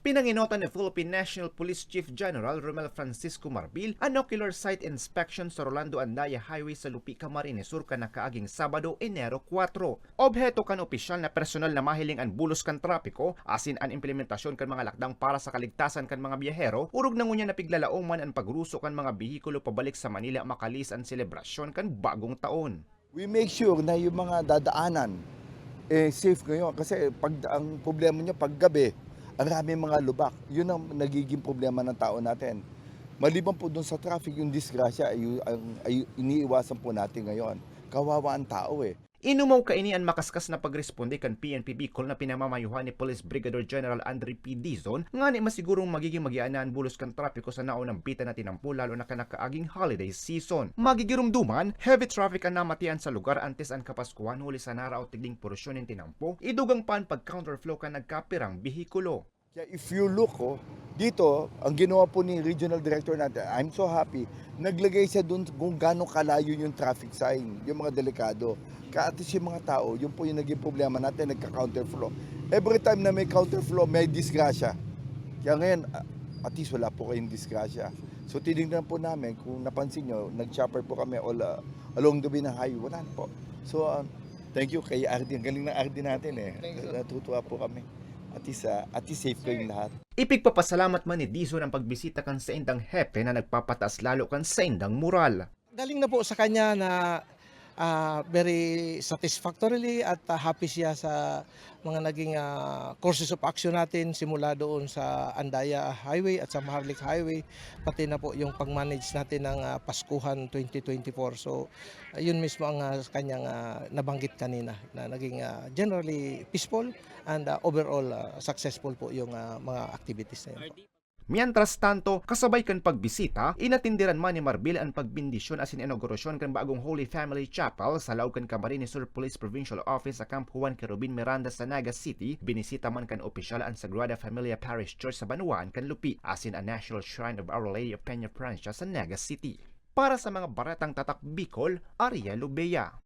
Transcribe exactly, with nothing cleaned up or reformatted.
Pinangenotan ni Philippine National Police Chief General Romel Francisco Marbil an ocular site inspection sa Rolando Andaya Highway sa Lupi, Camarines Sur kan nakaaging Sabado, Enero kwatro. Obheto kan opisyal na personal na mahiling an bulos kan trapiko asin an implementasyon kan mga lakdang para sa kaligtasan kan mga biyahero, orog na ngunyan na piglalaoman an pagruso kan mga behikulo pabalik sa Manila makalihis an selebrasyon kan Bagong Taon. We make sure na yung mga dadaanan, eh, safe ngayon. Kasi pag, ang problema niya, pag gabi, ang daming mga lubak. Yun ang nagiging problema ng tao natin. Maliban po dun sa traffic, yung disgrasya ay, ang, ay iniiwasan po natin ngayon. Kawawa ang tao eh. Inumaw kaini an makaskas na pagresponde kan P N P Bicol na pinamamayuhan ni Police Brigadier General Andre P. Dizon, ngani masigurong magiging magiana an bulos kan trapiko sa naunambitan na tinampo, lalo na kan nakaaging holiday season. Magigiromdoman, heavy traffic an namatian sa lugar antes an Kapaskuhan, huli sa naraot tigding porsyon nin tinampo, idugang pa an pag-counterflow kan nagkapirang behikulo. Kaya if you look, oh, dito, ang ginawa po ni Regional Director natin, I'm so happy, naglagay siya dun kung gaano kalayo yung traffic sign, yung mga delikado. Kaya at least yung mga tao, yun po yung naging problema natin, nagka-counterflow. Every time na may counterflow, may disgrasya. Kaya ngayon, a-, at least wala po kayong disgrasya. So, tinignan po namin, kung napansin nyo, nag-chopper po kami all, uh, along the way ng highway, wala na po. So, uh, thank you kay R D, ang galing ng R D natin eh. Thank you, sir. Natutuwa po kami. At least, ah, at least safe kayong lahat. Ipigpapasalamat man ni Dizon ang pagbisita kan saindang hepe na nagpapataas lalo kan saindang moral. Galing na po sa kanya na, ah, very satisfactorily at, ah, happy siya sa mga naging, ah, courses of action natin simula doon sa Andaya Highway at sa Maharlika Highway, pati na po yung pag-manage natin ng, ah, Paskuhan twenty twenty-four. So, ayun mismo ang, ah, kanyang, ah, nabanggit kanina na naging, ah, generally peaceful and, ah, overall, ah, successful po yung, ah, mga activities na yun po. Mientras tanto, kasabay kan pagbisita, inatenderan man ni Marbil an pagbendisyon asin inaugurasyon kan bagong Holy Family Chapel sa laog kan Camarines Sur Police Provincial Office sa Camp Juan Querubin Miranda sa Naga City. Binisita man kan opisyal an Sagrada Familia Parish Church sa Banwaan kan Lupi asin an National Shrine of Our Lady of Peña Francia sa Naga City. Para sa mga Baretang Tatak Bicol, Ariel Lubea.